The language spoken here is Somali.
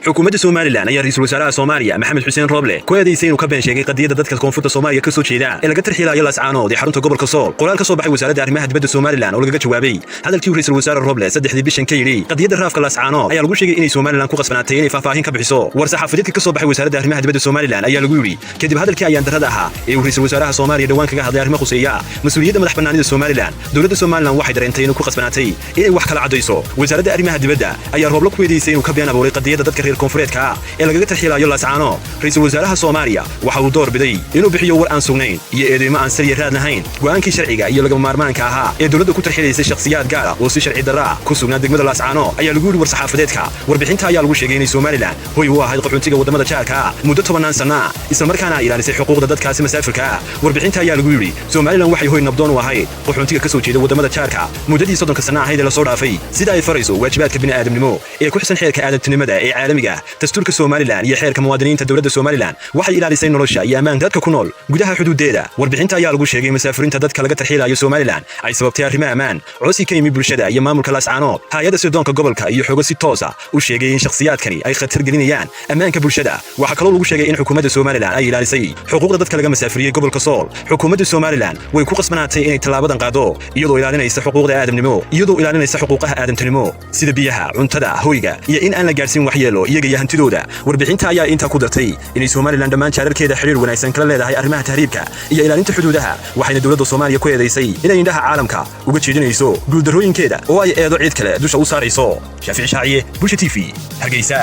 Xukuumadda Somalilan ayaa ra-iisul wasaaraha Soomaaliya Maxamed Xuseen Rooble ku eedaysay inuu ka been sheegay qadiyadda dadka koonfurta Soomaaliya ka soo jeeda ee laga tarxiilaayo Laascaanood ee xarunta gobolka Sool. Qoraal ka soo baxay wasaaradda arrimaha dibadda Somalilan oo lagaga jawaabay hadalkii uu ra-iisul wasaare Rooble 3-dii bishan ka yidhi qadiyadda raafka Laascaanood ayaa lagu sheegay inay Somalilan ku qasbanaatay inay faahfaahin ka bixiso. War saxaafadeedka ka soo baxay wasaaradda arrimaha dibadda Somalilan ayaa lagu yidhi: Kadib hadalkii ayaan darrada ahaa ee uu ra-iisul wasaaraha Soomaaliya dhowaan kaga hadlay arrimo khuseeya mas-uuliyadda madax bannaanida Somalilan, dowladda Somalilan waxay dareentay inuu ku qasbanaatay inay wax kala caddayso. Wasaaradda arrimaha dibadda ayaa Rooble ku eedeysay inuu ka been abuuray qadiyadda dadka reer koonfureedka ah ee lagaga tarxiilaayo Laascaanood. Ra-iisul wasaaraha Soomaaliya waxa uu door biday inuu bixiyo war aan sugnayn iyo eedeymo aan sariya raad lahayn. Go'aankii sharciga iyo lagama maarmaanka ahaa ee dowladda ku tarxiilaysay shakhsiyaad gaar ah oo si sharci darra ah ku sugnaa degmada Laascaanood, ayaa lagu yidhi war saxaafadeedka. Warbixinta ayaa lagu sheegay inay Somalilan hoy u ahayd qaxoontiga waddamada jaarka ah muddo 10-naan sanna ah, islamarkaana ay ilaalisay xuquuqda dadkaasi masaafirka ah. Warbixinta ayaa lagu yidhi: Somalilan waxay hoy nabdoon u ahayd qaxoontiga ka soo jeeda waddamada jaarka muddadii 30-ka sanna ahayd ee lasoo dhaafay, sida ay farayso waajibaadka bini'aadamnimo ee ku xusan xeerka aadamtinimada ee caalamiga, dastuurka Somalilan iyo xeerka muwaadiniinta. Dowladda Somalilan waxay ilaalisay nolosha iyo ammaanka dadka ku nool gudaha xuduudeeda. Warbixinta ayaa lagu sheegay masaafurinta dadka laga tarxiilayo Somalilan ay sababtay arrimo ammaan, codsi ka yimi bulshada iyo maamulka Laascaanood, hay-adda sirdoonka gobolka iyo xogo si toosa u sheegay in shakhsiyaadkani ay khatar gelinayaan ammaanka bulshada. Waxaa kaloo lagu sheegay in xukuumadda Somalilan ay ilaalisay xuquuqda dadka laga masaafuriyey gobolka Sool. Xukuumadda Somalilan way ku qasbanaatay inay tallaabadan qaado iyadoo ilaalinaysa xuquuqda aadamnimo, iyadoo ilaalinaysa xuquuqaha aadamtinimo sida biyaha, cuntada, hoyga iyo in aan la gaadhsiin waxyeelo iyaga iyo hantidooda. Warbixinta ayaa intaa ku dartay inay Somalilan dhammaan jaararkeeda xiriir wanaagsan kala leedahay arrimaha tahriibka iyo ilaalinta xuduudaha, waxayna dowladda Soomaaliya ku eedaysay inay indhaha caalamka uga jeedinayso guuldarrooyinkeeda oo ay eedo cid kale dusha u saarayso. Shaafici Shaaciye, Bulsha TV, Hargeysa.